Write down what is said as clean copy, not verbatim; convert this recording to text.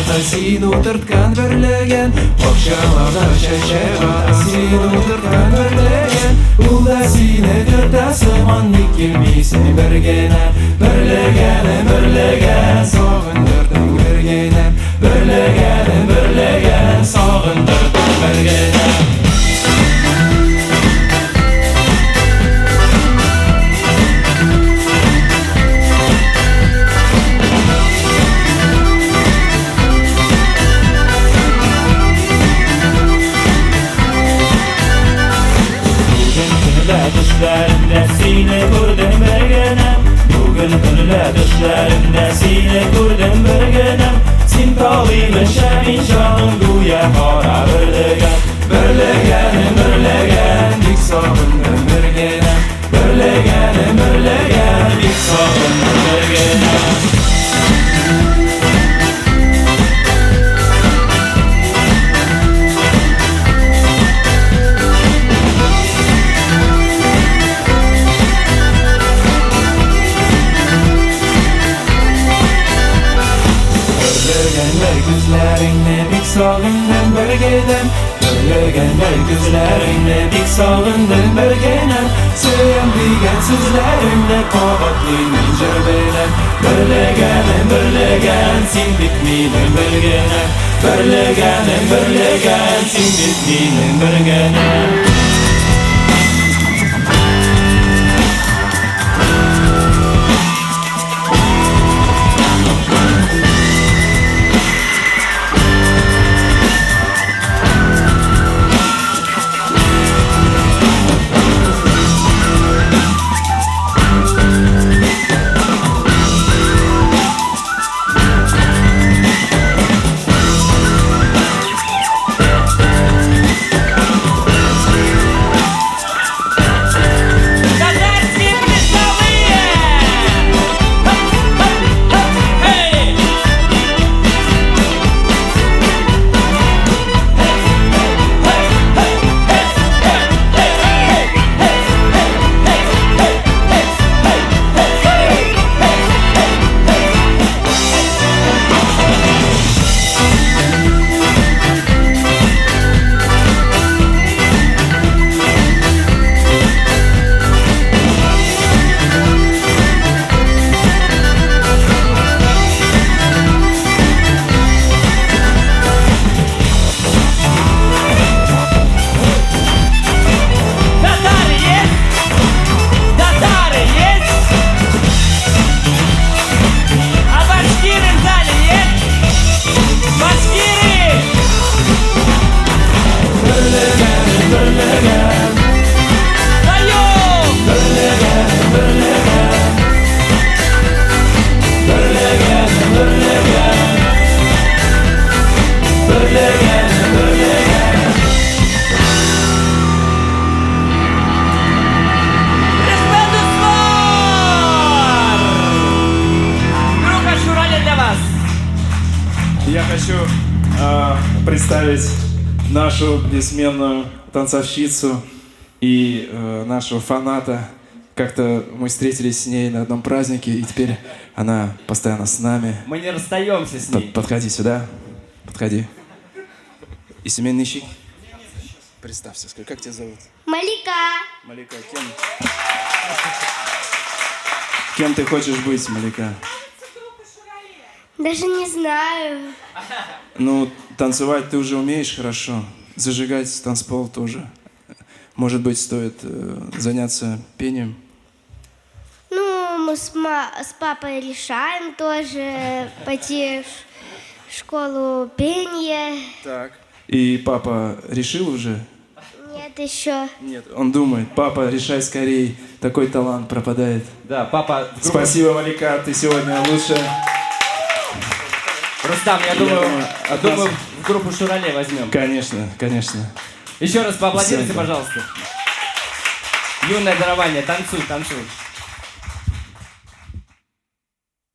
ата, син утырткан бөрлегән. Бакчаларда чәчәк ата, син утырткан бөрлегән. Ул да сине көтә сыман, ник килмисең бер генә? Бөрлегәнем, бөрлегән, сагындырдың бер генә. Бөрлегәнем, бөрлегән, сагындырдың бер генә. Бүген төнлә төшләремдә сине күрдем бер генә. Бүген төнлә төшләремдә сине күрдем бер генә. Син талыймыша мин җаным гүя кара бөрлегән. Бөрлегәнем, бөрлегән, бик сагындым бер генә. Бөрлегәнем, бөрлегән, бик сагындым бер генә. Бөрлегәннәр күзләреңне бик сагындым бер генәм. Бөрлегәннәр күзләреңне бик сагындым бер генәм. Сөям дигән сүзләреңне кабатлыйм мин җыр белән. Бөрлегәнем, бөрлегән, син бит минем бер генәм. Бөрлегәнем, бөрлегән, син бит минем бер генәм. Татарские плясовые! Хоп, хоп, хоп, эй! Татары есть? Татары есть? А башкиры в зале есть? Башкиры! Бөрлегәнем, бөрлегән, Поем! бөрлегәнем, бөрлегән. Бөрлегәнем, бөрлегән. Бөрлегәнем, бөрлегән. Рәхмәт, дуслар! Группа Шурале для вас. Я хочу представить нашу бессменную танцовщицу и нашего фаната. Как-то мы встретились с ней на одном празднике, и теперь она постоянно с нами. Мы не расстаемся с ней. Подходи сюда, подходи. Исемен ничек? Представься, скажи, как тебя зовут? Малика. Малика, кем? Кем ты хочешь быть, Малика? Даже не знаю. Ну, танцевать ты уже умеешь хорошо. Зажигать танцпол тоже. Может быть, стоит заняться пением? Ну, мы с папой решаем тоже пойти в школу пения. Так. И папа решил уже? Нет, еще. Нет, он думает. Папа, решай скорей. Такой талант пропадает. Да, папа. Спасибо, Малика, ты сегодня лучшая. Рустам, я Я думаю, думаю, от думаю, нас- в группу Шурале возьмем. Конечно, конечно. Еще раз поаплодируйте, Всем. пожалуйста. Юное дарование, танцуй, танцуй.